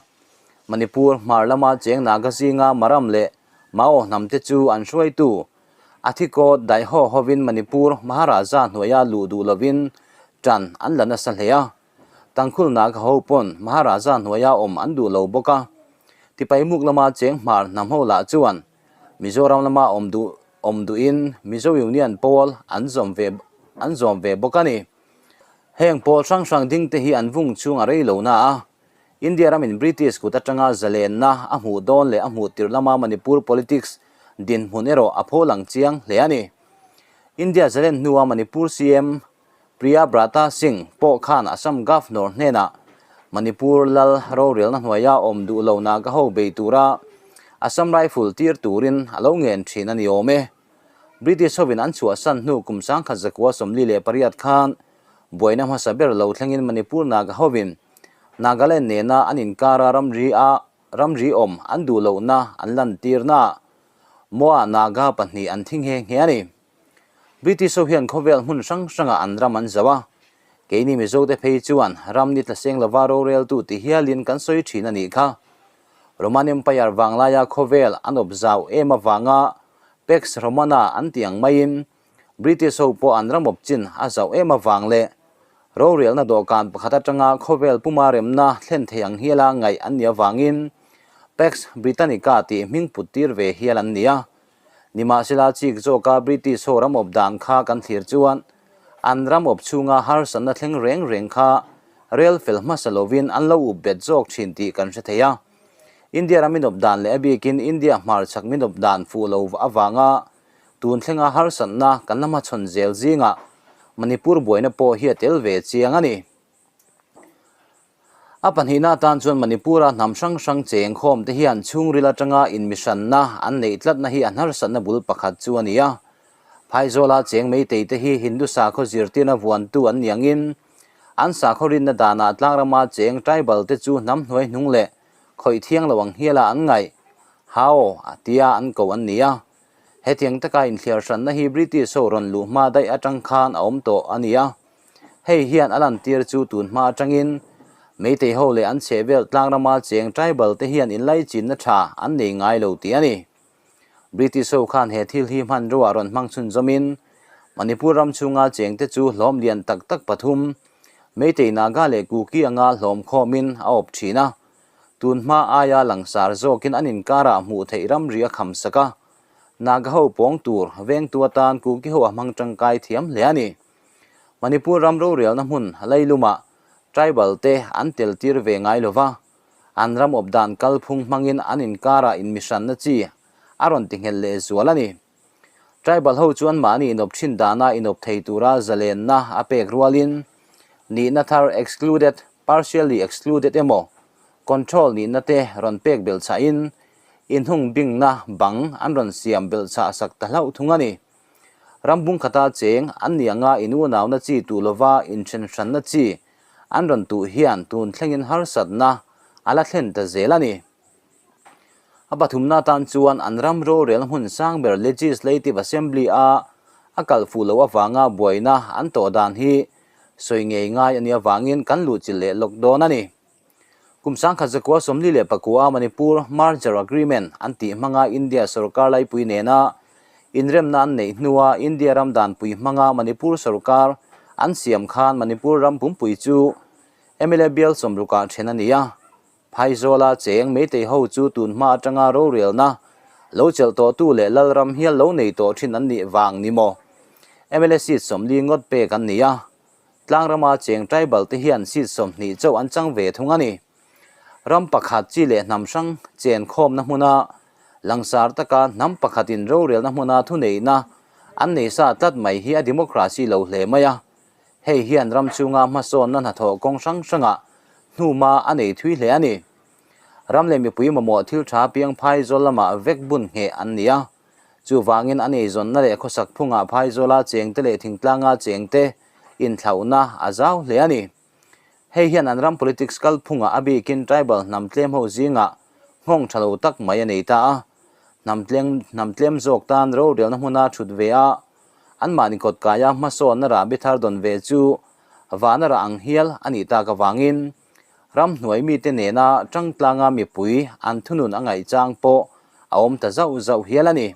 Speaker 1: Manipur hmar lama cheng Naga zinga Maram leh Mao hnamte chu an hruaitu Athikawt Daiho hovin Manipur Maharaja hnuaia luh duh lovin tan an la nasa hle a. Tangkhul Naga ho pawn Maharaja hnuaia awm an duh lo bawk a. Tipaimuk lama cheng hmar hnam ho lah chuan Mizoram lama awm duh awm duhin Mizo Union pawl an zawm ve an zawm ve bawk a ni. Heng pawl hrang hrang ding te hi an vung chhung a rei lo na a, India ramin British kut atanga zalenna a hmuh dawn leh a hmuh tirh lama Manipur politics dinhmun erawh a pho lang chiang hle a ni. India zalen hnua Manipur CM Priya Brata Singh pawh khan Assam Governor hnenah Manipur lal rorelna hnuaia awm duh lo Naga ho bei tura Assam Rifle tir turin a lo ngen thin a ni awm e. British hovin an chhuahsan hnu kum 1948 khan buaina hmasa ber lo thlengin Manipur Naga hovin Nagaland nena an inkara ramri a ramri awm an duh lohna an lantirnaah Moa Naga pahnih an thi nghe nghe a ni. British ho hian khawvel hmun hrang hrangah an ram an zauh a, keini Mizote phei chuan ram ni tla seng lova roreltu ti hialin kan sawi thin a nih kha. Roman Empire vanglaia khawvel an awp zau em avanga Pax Romana an tih ang maiin British ho pawh an ram awp chin a zauh em avang leh rorelna dawhkan pakhat atanga khawvel puma remna thlen thei ang hiala ngaih an nih avangin Pax Britannica tih hming put tir ve hial an ni a. Nimahsela chik zawka British ho ram awp dan kha kan thlir chuan an ram awp chhunga harsatna thleng reng reng kha rel fel hmasa lovin an lo up bet zawk thin tih kan hre thei a. India ram inawp dan leh a bikin India hmarchhak minawp dan fuh lo avanga tun thlenga harsatna kan la hmachhawn zel zingah Manipur buaina pawh hi a tel ve chiang a ni. A pahnihna atan chuan Manipur-a hnam hrang hrang cheng khawm te hian chhungril atanga inmihranna an neih tlatna hi a hnarsanna bul pakhat chu a ni a. Phaizawla cheng meitei te hi Hindu sakhaw zirtirna vuantu an ni angin an sakhaw rinna danah tlangrama cheng tribal te chu hnam hnuai hnung leh khawih thiang lo ang hiala an ngaih, Hao, tia an ko an ni a. Hetiang taka inthliar hranna hi British ho rawn luh hma daih atang khan a awm tawh a ni a. Hei hian a lantir chu tun hma atangin Meitei ho leh an chhehvel tlangrama cheng tribal te hian inlaichinna tha an nei ngai lo tih a ni. British ho khan he thil hi hmanrua rawn hmang chhunzawmin Manipur ram chhunga chengte chu hlawm lian tak tak pathum, Meitei Naga leh Kuki anga hlawm khawmin a awp thin a. Tun hma aia langsar zawkin an inkarah hmuh theih ramri a kham sak a. Naga ho pawng tur vengtu atan Kuki ho a hmang tangkai thiam hle a ni. Manipur ram rorelna hmun leilumah tribal te an tel tir ve ngai lova, an ram awp dan kalphung hmangin an inkarah inmihranna chi a rawn ti nghelh leh zual a ni. Tribal ho chuan mahni inawp thin dana inawp thei tura zalenna a pek rualin nihna thar excluded, partially excluded emaw control nihna te rawn pek belhchhahin inhung bingna bang an rawn siam belhchhah sak ta hlauh thung a ni. Ram bung khata cheng an ni anga inunauna chi tuh lova inthen hranna chi an rawn tuh hian tun thlengin harsatna a la thlen ta zel a ni. A pathumna atan chuan an ram rorel hmun sang ber Legislative Assembly a a kal fuh loh avanga buaina an tawh dan hi sawi ngei ngai a nih avangin kan luhchilh leh lawk dawn a ni. Kum 1949 Manipur Merger Agreement an tih hmanga India sorkar laipui nena inremna an neih hnua India ram danpui hmanga Manipur sorkar an siam khan Manipur ram pumpui chu mla bial sawmrukah then a ni a. Phaizawla cheng Meitei ho chu tun hma atanga rorelna lo chelh tawhtu leh Lalram hial lo nei tawh thin an nih vang ni maw? Mla seat 40 ngawt pek an ni a. Tlangrama cheng tribal te hian seat 20 chauh an chang ve thung a ni. Ram pakhat chi leh hnam hrang chen khawmna hmuna langsar taka hnam pakhatin rorelna hmuna thuneihna an nei sa tlat mai hi a democracy lo hle mai a. Hei hian ram chhunga hmasawnna hnathawh kawng hrang hrangah hnuma a nei thui hle a ni. Ram leh mipui mamawh thil tha piang phaizawl lamah vek bun ngheh an ni a. Chuvangin a neizawnna leh khawsak phungah phaizawla chengte leh thingtlanga chengte inthlauhna a zau hle a ni. Hei hian an ram politics kalphungah a bikin tribal hnam tlem ho zingah nghawng tha lo tak mai a nei ta a. Hnam tlem hnam tlem zawk tan rorelna hmuna thut ve a, anmahni kawtkaia hmasawnna rahbi thar dawn ve chu vana rah ang hial a nih tak avangin Ramhnuai mite nena tangtlanga mipui an thunun a ngaihchang pawh a awm ta zauh zauh hial a ni.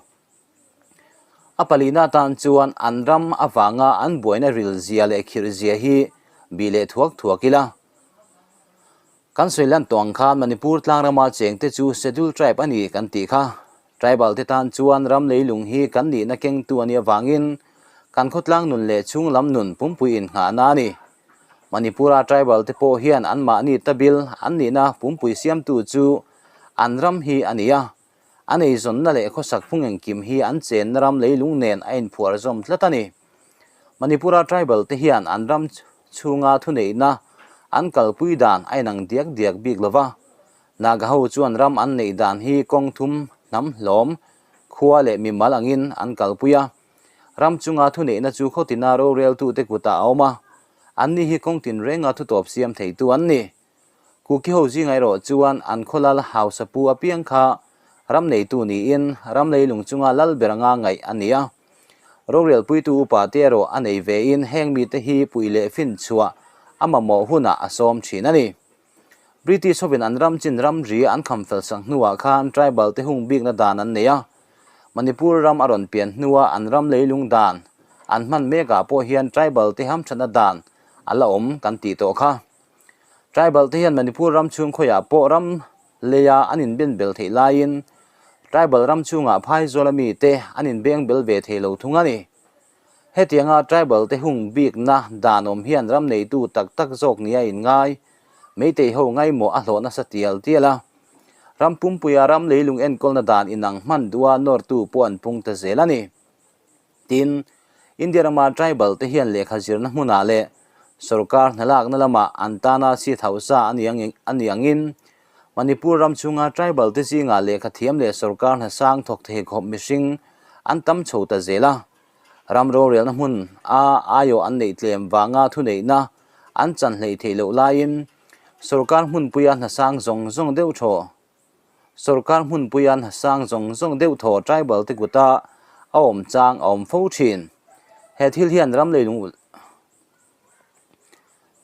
Speaker 1: A palina atan chuan an ram avanga an buaina ril zia leh khirh zia hi bih leh thuak thuak ila. Kan sawi lan tawh ang khan Manipur tlangrama chengte chu Scheduled Tribe a ni kan tih kha. Tribal te tan chuan ram leilung hi kan nihna kengtu a nih avangin kan khawtlang nun leh chhunglam nun pumpui innghahna a ni. Manipura tribal te pawh hian anmahni tabil an nihna pumpui siamtu chu an ram hi a ni a, an eizawnna leh khawsak phung engkim hi an chenna ram leilung nen a inphuar zawm tlat a ni. Manipura tribal te hian an ram chhunga thuneihna an kalpui dan a inang diak diak bik lova, Naga ho chuan ram an neih dan hi kawng thum hnam hlawm, khua leh mimal angin an kalpui a. Ram chunga thuneihna chu khawtina roreltute kutah a awm a, anni hi kawng tinrenga thutawp siam theitu an ni. Kuki ho zinga erawh chuan an khawlal hausa pu apiang kha ram neitu niin ram leilung chunga lal ber anga ngaih a ni a. Rorelpuitu upa te erawh a nei vein heng mite hi puih leh finchhuah a mamawh hunah a sawm thin a ni. British hovin an ram chin ramri an kham fel sak hnuah khan tribal te hung bikna dan an nei a. Manipur ram a rawn pian hnua an ram leilung dan an hman mekah pawh hian tribal te hamthatna dan a la awm kan tih tawh kha. Tribal te hian Manipur ram chhung khawiah pawh ram leia an inben bel theih laiin tribal ram chhungah phaizawl ami te an inbeng bel ve thei lo thung a ni. Hetianga tribal te hung bikna dan awm hian ram neitu tak tak zawk nia inngai Meitei ho ngaimawh a hlawh nasa tial tial a. Ram pumpuia ram leilung enkawlna dan inang hman duha nawrtu pawh an pung ta zel a ni. Tin, India rama tribal te hian lehkha zirna hmunah leh sorkar hnalakna lamah an tana seat hausa a ni angin Manipur ram chhunga tribal te zingah lehkha thiam leh sorkar hna sang thawk thei khawp mihring an tam chho ta zel a. Ram rorelna hmun a aiawh an neih tlem vanga thuneihna an chan hleih theih loh laiin sorkar hmunpuia hna sang zawng zawng deuh thaw sorkar hmunpuia hna sang zawng zawng deuh thaw tribal te kuta a awm chang a awm fo thin. He thil hian ram leilung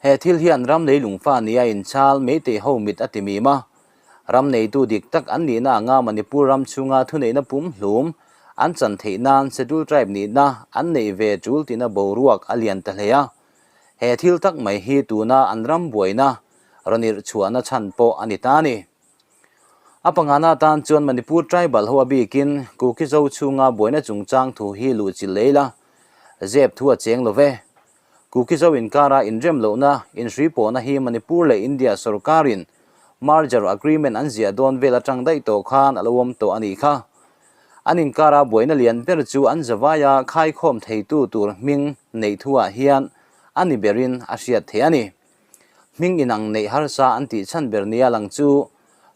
Speaker 1: He thil hian ram leilung fa nia inchhal Meitei ho mit a ti mim a. Ram neitu dik tak an nihna anga Manipur ram chhunga thuneihna pum hlum an chan theih nan Scheduled Tribe nihna an neih ve tul tina boruak a lian ta hle a. He thil tak mai hi tuna an ram buaina rawn irh chhuahna chhan pawh a ni ta a ni. A pangana atan chuan Manipur tribal ho a bikin Kuki-Zo chhunga buaina chungchang thu hi luhchilh lei la, zep thu a cheng lo ve. Kuki-Zo inkara inrem lohna, inhrui pawhna hi Manipur leh India sorkarin merger agreement an ziah dawn vel atang daih tawh khan a lo awm tawh a nih kha. An inkara buaina lian ber chu an zavaia khaikhawm theitu tur hming neih thuah hian a ni berin a hriat theih a ni. Hming inang neih harsa an tih chhan ber nia lang chu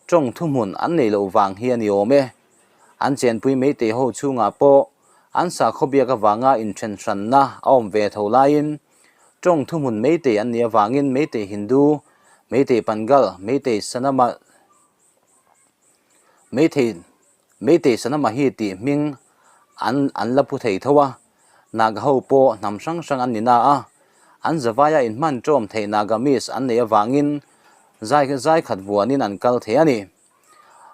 Speaker 1: tawng thuhmun an nei loh vang hi a ni awm e. An chenpui meitei ho chhungah pawh an sakhaw biak avanga inthen hranna a awm ve tho laiin tawng thuhmun meitei an nih avangin meitei Hindu, meitei Pangal, meitei Sanama, meitei Meitei Sanamahi tih hming an an la pu thei tho a, Naga ho pawh hnam hrang hrang an ni na a, an zavaia inhman ṭawm theih Nagamese an neih avangin zai zai khat vuanin an kal thei a ni.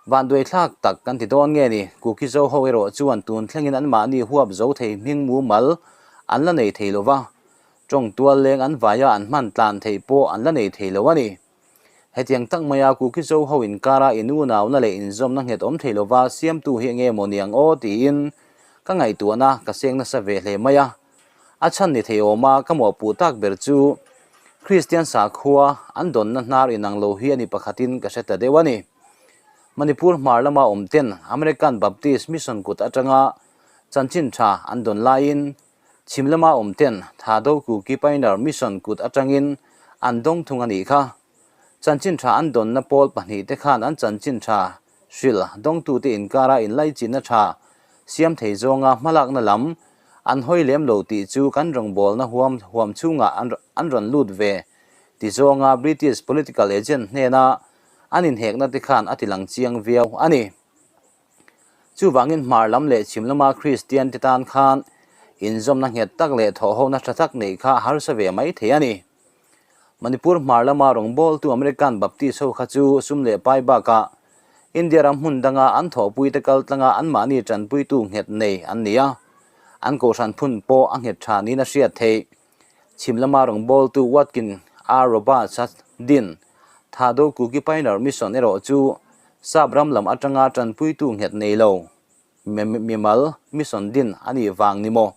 Speaker 1: Vanduaithlak tak kan ti dawn nge ni, Kuki-Zo ho erawh chuan tun thlengin anmahni huap zo thei hming mumal an la nei thei lo va, ṭawng tual leng an vaia an hman tlan theih pawh an la nei thei lo a ni. Hetiang tak maia Kuki-Zo ho inkara inunauna leh inzawmna nghet awm thei lova siamtu hi enge maw niang aw tiin ka ngaihtuahna ka seng nasa ve hle mai a. A chhan ni thei awma ka mawhpuh tak ber chu Kristian sakhua an dawnna hnar inang lo hi a ni pakhatin ka hre ta deuh a ni. Manipur hmar lama awm ten American Baptist Mission kut atanga chanchin tha an dawn laiin Chhim lama awm ten Thado Kuki Pioneer Mission kut atangin an dawng thung a nih kha. Chanchin tha an dawnna pawl pahnihte khan an chanchin tha hrilh dawngtute inkara inlaichinna tha siam thei zawnga hmalakna lam an hawi lem lo tih chu kan rawngbawlna huam huam chhungah an rawn lut ve ti zawnga British political agent hnena an inhekna te khan a tilang chiang viau a ni. Chuvangin hmar lam leh chhim lama Kristian te tan khan inzawmna nghet tak leh thawhhona tha tak neih kha a harsa ve mai thei a ni. Manipur hmar lama rawngbawltu American Baptist ho kha chu sum leh pai bakah India ram hmun danga an thawhpuite kal tlanga anmahni tanpuitu nghet nei an ni a, an kohhran phun pawh a nghet tha niin a hriat theih. Chhim lama rawngbawltu Watkin R. Roberts-a din Thado Kuki Pioneer Mission erawh chu Sap ram lam atanga tanpuitu nghet nei lo mimal mission din a nih vang ni maw?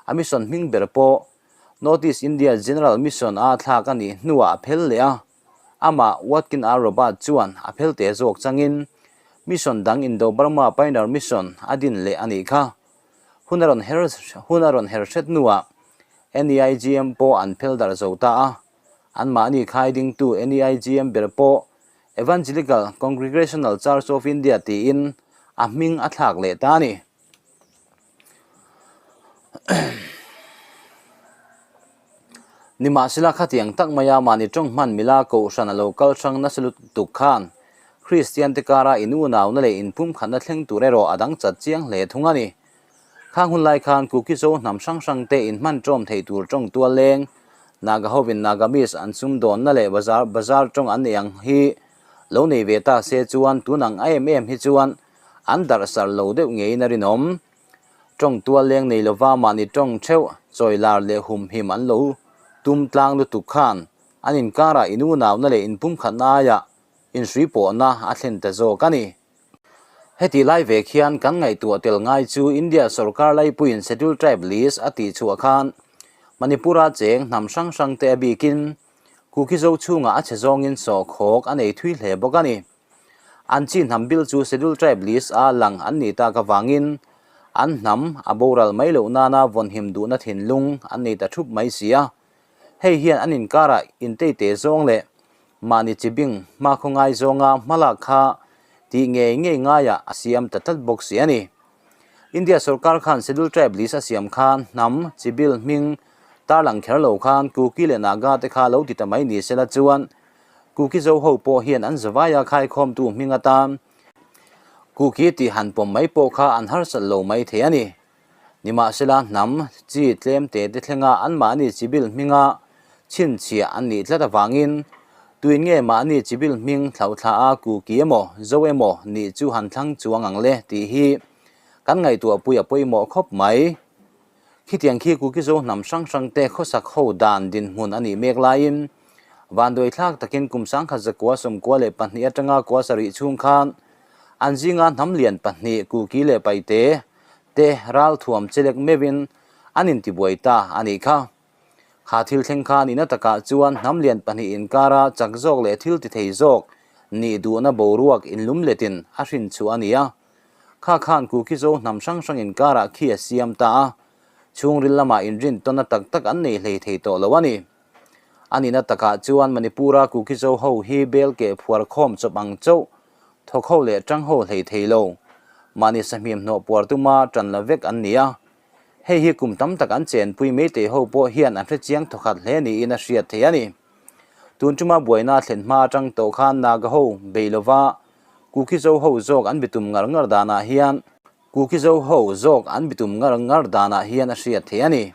Speaker 1: A mission hming ber pawh North East India General Mission a thlak a nih hnuah a phel leh a, amah Watkin R. Roberts chuan a phel te zawk changin mission dang Indo-Burma Pioneer Mission a din leh a nih kha. Hun a rawn her hun a rawn her hret hnuah NEIGM pawh an phel darh zo ta a, anmahni khai dingtu NEIGM ber pawh Evangelical Congregational Church of India tiin a hming a thlak leh ta a ni. Nimahsela khatiang tak maia mahni tawng hman mila kohhran a lo kal hrang nasa lutuk khan Kristian te kara inunauna leh inpumkhatna thleng tur erawh a dang chat chiang hle thung a ni. Khang hun lai khan Kuki-Zo hnam hrang hrang te inhman tawm thei tur tawng tual leng, Naga hovin Nagamese an sumdawnna leh bazar bazar tawng an nei ang hi lo nei ve ta se chuan tun ang em em hi chuan an darhsar lo deuh ngeiin a rinawm. Tawng tual leng nei lova mahni tawng theuh chawi lar leh humhim an lo tum tlang lutuk khan an inkarah inunauna leh inpumkhatna aiah inhrui pawhna a thlen ta zawk a ni. Heti lai vek hian kan ngaihtuah tel ngai chu India sorkar laipuiin Schedule Tribe List a tih chhuah khan Manipur-a cheng hnam hrang hrang te a bikin Kuki-Zo chhungah a chhe zawngin sawhkhawk a nei thui hle bawk a ni. An chi hnam bil chu Schedule Tribe List a lang an nih tak avangin an hnam a boral mai loh nana vawnhim duhna thinlung an nei ta thup mai si a. Hei hian an inkarah inteite zawng leh mahni chi bing hmakhaw ngai zawnga hmalak kha tih ngei ngei ngaiah a siam ta tlat bawk si a ni. India sorkar khan Schedule Tribe List a siam khan hnam chi bil hming tarlang kher lo khan Kuki leh Naga te kha lo ti ta mai ni sela chuan Kuki Zo ho pawh hian an zavaia khaikhawmtu hming atan Kuki tih han pawm mai pawh kha an harsat lo mai thei a ni. Nimahsela hnam chi tlem te te thlenga anmahni chibil hminga chhinchhiah an nih tlat avangin tuin nge mahni chibil hming thlauhthla a Kuki emaw Zo emaw nih chu han thlang chuang ang le tih hi kan ngaihtuahpui a pawimawh khawp mai. Khitiang khi Kuki Zo hnam hrang hrang te khawsak ho dan dinhmun a nih mek laiin vanduaithlak takin kum 1992 atanga kua sarih chhung khan. An zinga hnam lian pahnih Kuki leh Paite te ralthuam chelek meuhin an intibuai ta a nih kha. Kha thil thleng khan ina takah chuan hnam lian pahnih inkara chak zawk leh thil ti thei zawk nih duhna boruak inlum letin a hrin chhuah a ni a. Kha khan Kuki Zo hnam hrang hrang inkarah khi a siam ta a, chhungril lamah inrin tawnna tak tak an nei hlei thei tawh lo a ni. A nihna takah chuan Manipur-a Kuki Zo ho hi bel keh phuar khawm chawp ang chauh thawk ho leh tang ho hlei thei lo. Mahni sahmim hnawh puar tuma tan la vek an ni a. Hei hi kum tam tak an chenpui Meitei ho pawh hian an hrechiang thawkhat hle niin a hriat thei a ni. Tun tuma buaina a thlen hma atang tawh khan Naga ho bei lova Kuki Zo ho zawk an bitum ngar ngar danah hian Kuki Zo ho zawk an bitum ngar ngar danah hian a hriat thei a ni.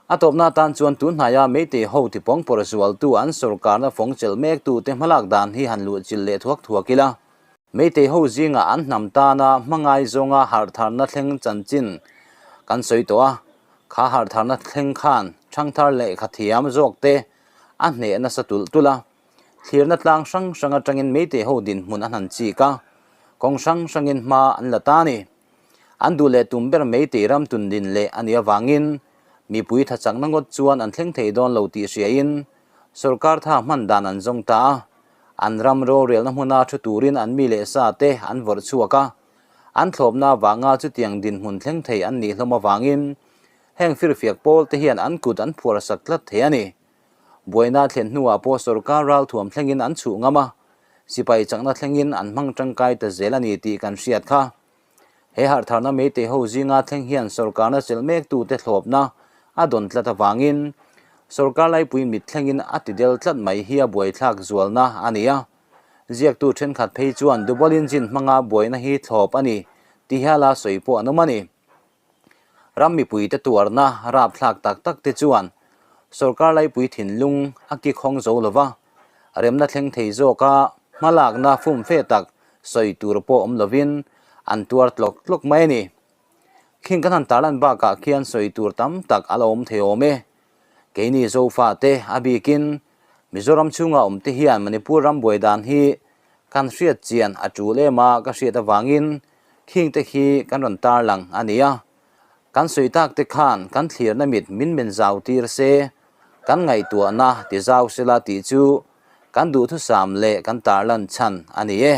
Speaker 1: A tawpna atan chuan tun hnaia Meitei ho tipawng pawr zualtu an sawrkarna fawng chelh mektute hmalak dan hi han luhchilh leh thuak thuak ila. Meitei ho zingah an hnam tana hmangai zawnga harhtharna thleng chanchin kan sawi tawh a, kha harhtharna thleng khan thangthar lehkha thiam zawk te a hneh nasa tulh tulh a. Thlirna tlang hrang hrang atangin Meitei ho dinhmun a hnan chik a, kawng hrang hrangin hma an la ta a ni. An duh leh tum ber Meitei ram tundin leh a nih avangin mipui tha chakna ngawt chuan an thleng thei dawn lo tih hriain sorkar tha hman dan an zawng ta a. An ram rorelna hmuna thu turin an mi leh sa te an vawrh chhuak a, an thlawpna avanga chutiang dinhmun thleng thei an nih hlawm avangin heng firfiak pawl te hian an kut an phuar sak tlat thei a ni. Buaina thlen hnuah pawh sorkar ralthuam thlengin an chhuh ngam a, sipai chakna thlengin an hmang tangkai ta zel a ni tih kan hriat kha. He harhtharna Meitei ho zinga thleng hian sorkarna chelh mektute thlawpna a dawn tlat avangin sorkar laipui mit thlengin a ti del tlat mai hi a buaithlak zualna a ni a. Ziaktu thenkhat phei chuan double engine hmanga buaina hi thlawp a ni ti hiala sawi pawh an awm a ni. Ram mipuite tuarna rapthlak tak tak te chuan sorkar laipui thinlung a kikhawng zo lo va, remna thleng thei zawka hmalakna fumfe tak sawi tur pawh awm lovin an tuar tlawk tlawk mai a ni. Khing kan han tarlan bakah khian sawi tur tam tak a la awm thei awm e. Keini Zofate a bikin Mizoram chhunga awmte hian Manipur ram buai dan hi kan hriat chian a tul em a ka hriat avangin Khing te khi kan rawn tarlang a ni a, kan sawi tak te khan kan thlirna mit min men zau tir se, kan ngaihtuahna ti zau sela tih chu kan duhthusam leh kan tarlan chhan a ni e.